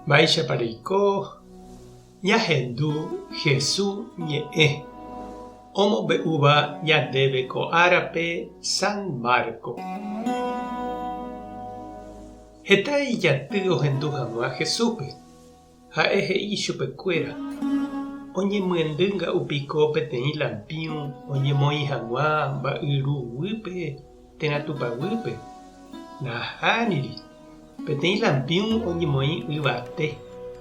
Mba'éichapa reiko ñahendu Hesu ñe'ẽ omombe'úva ñandéve ko árape San Marco. Heta ijaty ohendu hag̃ua Jesúspe. Ha'e he'i ichupekuéra, Oñemyendy nga'u piko peteĩ lampĩu oñemoĩ hag̃ua mba'yru guýpe térã tupa guýpe? Nahániri, peteĩ lampĩu oñemoĩ yvate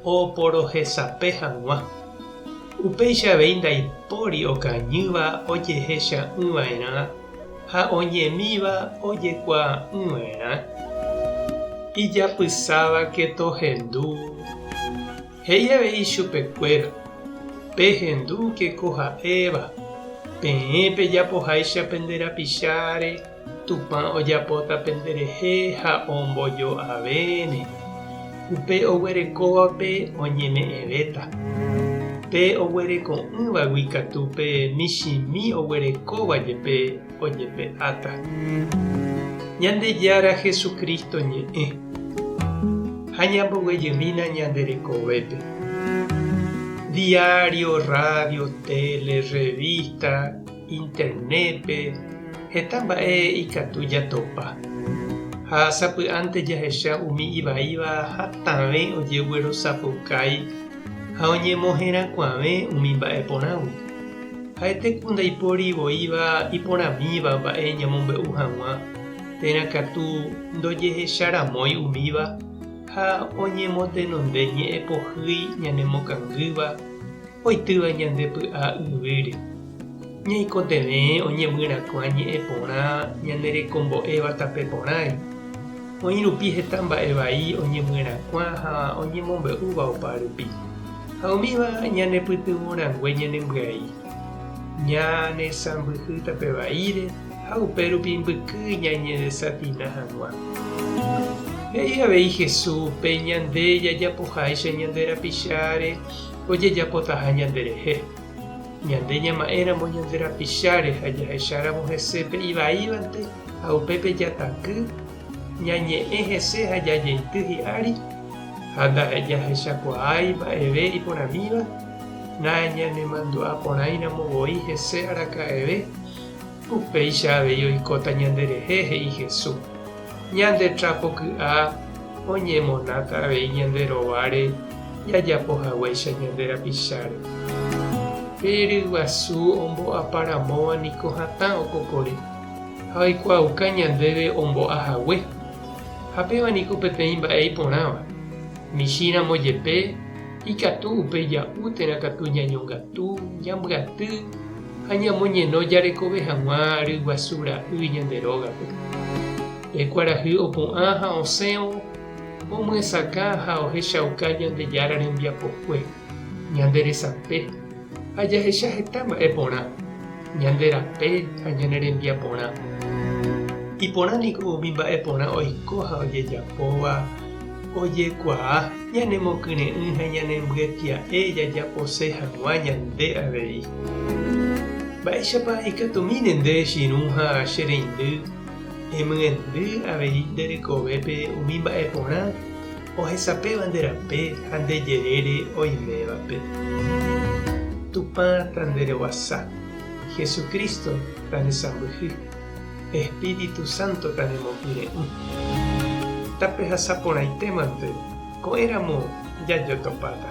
oporohesape hag̃ua. Upéicha avei ndaipóri okañýva ojehecha'ỹva'erã ha oñemíva ojekuaa'ỹva'erã. Ijapysávake tohendu. He'i avei ichupekuéra, Pehendúke ko ha'éva, peẽ pejapoháicha pende rapicháre, Tupã ojapóta penderehe ha ombojo'avéne. Upe oguerekóvape oñeme'ẽvéta. Pe oguereko'ỹvagui katu pe michĩmi oguerekóva jepe ojepe'áta. Ñandejára Jesucristo ñe'ẽ. Ha ñamboguejymína ñande rekovépe. Diario, radio, tele, revista, Internet-pe heta mba'e ikatu jatopa. Ha sapy'ánte jahecha umi ivaíva hatãve ojeguerosapukái ha oñemoherakuãve umi mba'e porãgui. Ha'ete ku ndaipóri voíva iporãmíva mba'e ñamombe'u hag̃ua, térã katu ndojehecharamói umíva ha oñemotenonde ñe'ẽ pohýi ñanemokangýva oitýva ñande py'a yvýre. Ñaikotevẽ oñemyrakuã ñe'ẽ porã ñane rekombo'éva tape porãre. Oĩ rupi heta mba'e vai oñemyrakuã ha oñemombe'úva opa rupi, ha umíva ñanepytyvõ rangue ñanembyai. Ñanesãmbyhy tape vaíre ha upe rupi mbyky ñañedesatina hag̃ua. He'i avei Jesús pe ñande jajapoháicha ñande rapicháre ojejapotaha ñanderehe. Ñande ñama'ẽramo ñande rapicháre ha jahecháramo hese pe ivaívante ha upépe jataky, ñañe'ẽ hese ha jajeity hi'ári, ha ndajahechakuaái mba'eve iporãmíva, nañanemandu'aporãiramo voi hese araka'eve, upéicha avei oikóta ñanderehe, he'i Jesús. Ñande trápo ky'a oñemonáta avei ñande rováre jajapo haguéicha ñande rapicháre. Pe ryguasu ombo'apa ramóva niko hatã okokore ha oikuaauka ñandéve ombo'a hague. Ha péva niko peteĩ mba'e iporãva. Michĩ ramo jepe ikatu upe ja'u térã katu ñañongatu, ñambyaty ha ñamoñeno jarekove hag̃ua ryguasu ra'y ñande rógape. Pe kuarahy opu'ã ha osẽvo, omyesakã ha ohechauka Ñandejára rembiapokue, ñande resape, ha jahecha heta mba'e porã, ñande rape ha ñane rembiaporã. Iporã niko umi mba'e porã oiko ha ojejapóva ojekuaa, ñanemokyre'ỹ ha ñanembyetia'e jajapose hag̃ua ñande avei. Mba'éichapa ikatumíne nde chirũ ha che reindy emyendy avei nde rekovépe umi mba'e porã ohesapéva nde rape ha nde jerére oimévape? Tupã tanderovasa, Jesucristo tanesãmbyhy. Espíritu Santo tanemokyre'ỹ. Tapehasa porãitémante, ko'ẽramo jajotopáta.